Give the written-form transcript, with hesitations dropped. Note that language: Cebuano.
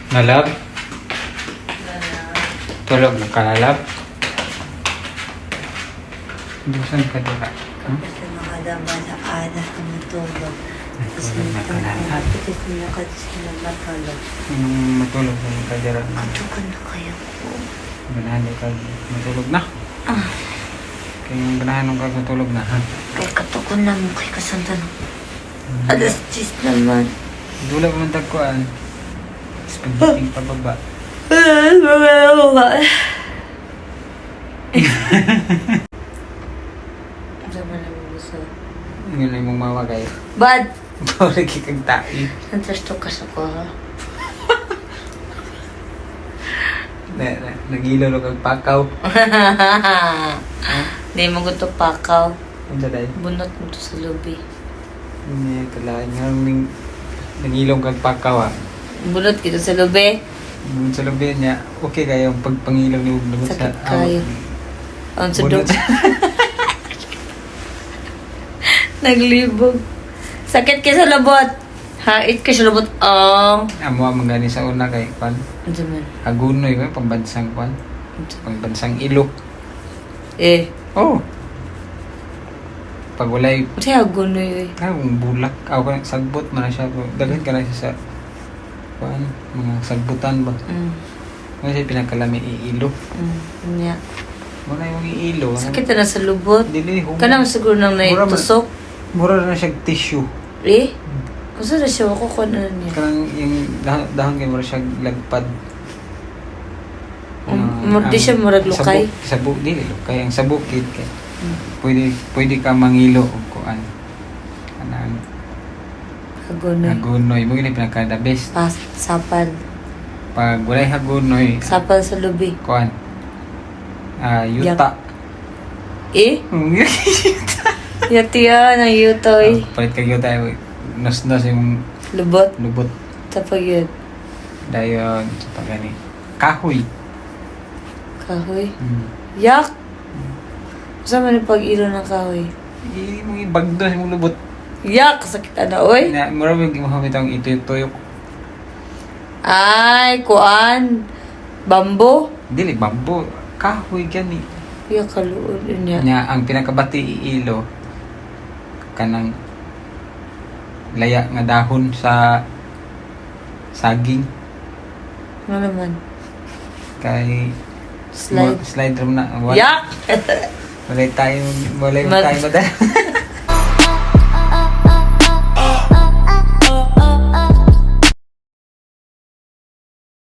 Nalab? Tulog na ka, nalab? Busan ka dira. Hmm? Kasi makadabala-ala ka matulog. Tulog na ka, nalab. Kasi nakadis na matulog. Anong matulog na ka dira? Katukan na kayo ko. Ganahan ka matulog na. Kaya yung ganahan ka matulog na, ha? Kay katukan na mo kay kasundan. 10:00 naman. Dula pa man tagkuan. Tapos pagdating pababa. Sama na mo gusto. Yun na yung mama kayo. Bad! Bawal kang tai. Nantrasto ka sa ko, ha? Na, nagilo kag pakaw. Di mo gusto pakaw. Ano dahil? Bunot mo to sa lubi. Hindi, kailangan nga ning nangilong kag pakaw, ha. Bunot kito sa lubi. Yung sa lubi niya, okay kayo ang pagpangilong ni Ugno sa Sakit kayo. Ang sudok. Bunot. Naglibog. Sakit kay sa lubot. Hait kay sa lubot. Ang. Amo ang gani sa una kay kwan. Ano man? Agunoy ba pambansang kwan? Pambansang ilo. Eh. Oh. Pag walay Kasi agunoy eh. ah, kung bulak, ako ka sagbot man na siya. Daghan ka na siya sa kwan, mga sagbutan ba. Kasi pinakalami iilo. Nya. Muna yung iilo. Sakit na sa lubot. Dili, humot. Kanang siguro nang naitusok. Mura na siya tissue. Eh? Kasi na siya ako kung ano niya. Kanang yung dahon, dahon kay mura siya lagpad. Di siya murag lukay? Sa dili lukay ang sa bukid kay. Pwede pwede ka mangilo og kuan. Kanang Agunoy. hagunoy mo gini pinaka the best. Pas, sapal. Pag walay hagunoy, Sapal sa lubi. kuan. Ah, yuta. Eh? Yati yan, ang yutoy. Ah, palit kag yuta, nos-nos yung Lubot. lubot Tapag yun. dayon sa pagani. Kahoy. Kahoy. Yak! Saan man yung pag-ilo ng kahoy? Hindi mo ibagdo sa imong lubot. Yak! Sakit na, oy! Na, mura mo yung gimuha bitong ito-tuyok. Ay, kuan! Bambo? Dili bambo, kahoy gani. Yak, kaluon yun niya. Nya ang pinakabati iilo kanang laya nga dahon sa saging Ano naman? Kay Slide. Slide ram na. Wala, Yak! walay tayo, walay tayo madala.